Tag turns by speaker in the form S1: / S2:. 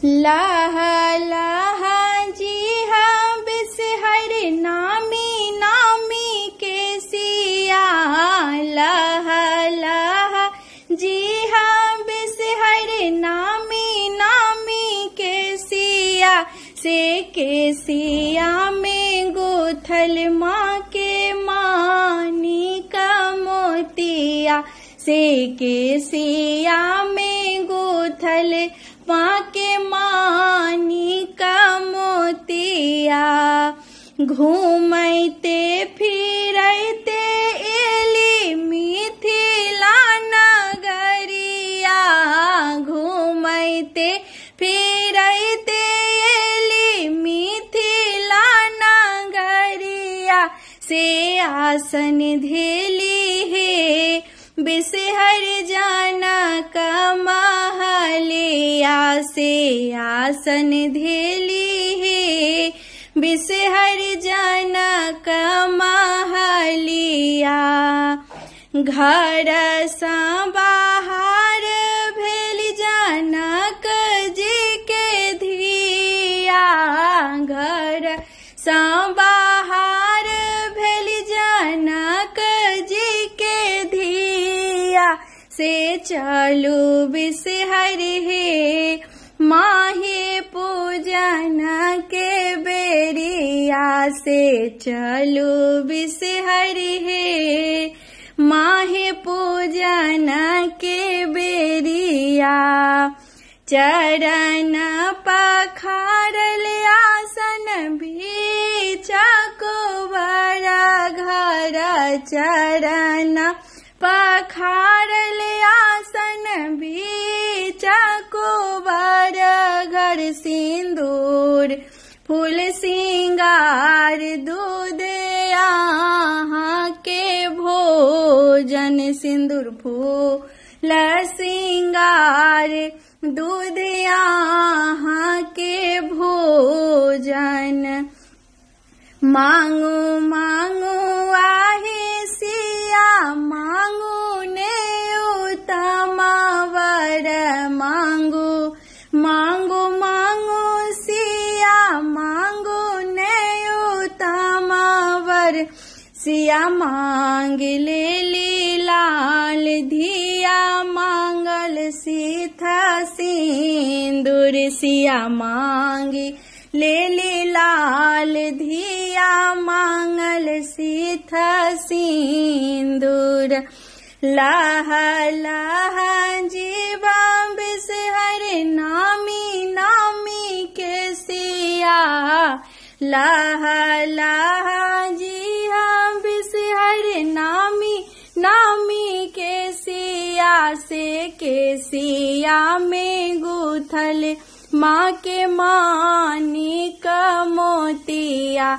S1: लाह लाह जी हाँ बिसहर नामी नामी के सिया। लाह लाह जी हाँ बिसहर नामी नामी के सिया। से के सिया में गोथल माँ के मानी का मोतिया। से के सिया में गोथल माँ के मानी का मोतिया। घूमते फिरते एली मिथिला नगरिया। घूमते फिरते एली मिथिला नगरिया। से आसन धेली हे बिसहर जाना कमहलिया। से आसन धेली हे बिसहर जाना कमहलिया। घर सा बाहर भेल जनक जी के धिया। घर सा बाहर भेल जनक जी के धिया। से चलू बिसहर हे माहे पूजन के बेरिया। से चलू बिसहर हे माहे पूजन के बेरिया। चरण पखारल आसन बीचा कोबर घर। चरण पखारल आसन बीचा कोबर घर। सिंदूर फूल सिंगार दूध आहाँ के भोजन। सिंदूर फूल सिंगार दूध आहाँ के भोजन। मांगू मांगू आहे सिया मांगू ने उतमावर। मांगू मांगू मांगू सिया मांगू ने उतमावर। सिया मांग ले लाल धिया मांगल सीथा सिंदूर। सिया मांगी ले लाल धिया मांगल सीथा सिंदूर। लाह लाह जीवा बिसहर नामी नामी के सिया। लाह लाह जी हाँ बिसहर नामी नामी के सिया। से के सिया में गुथल माँ के मानी का मोतिया।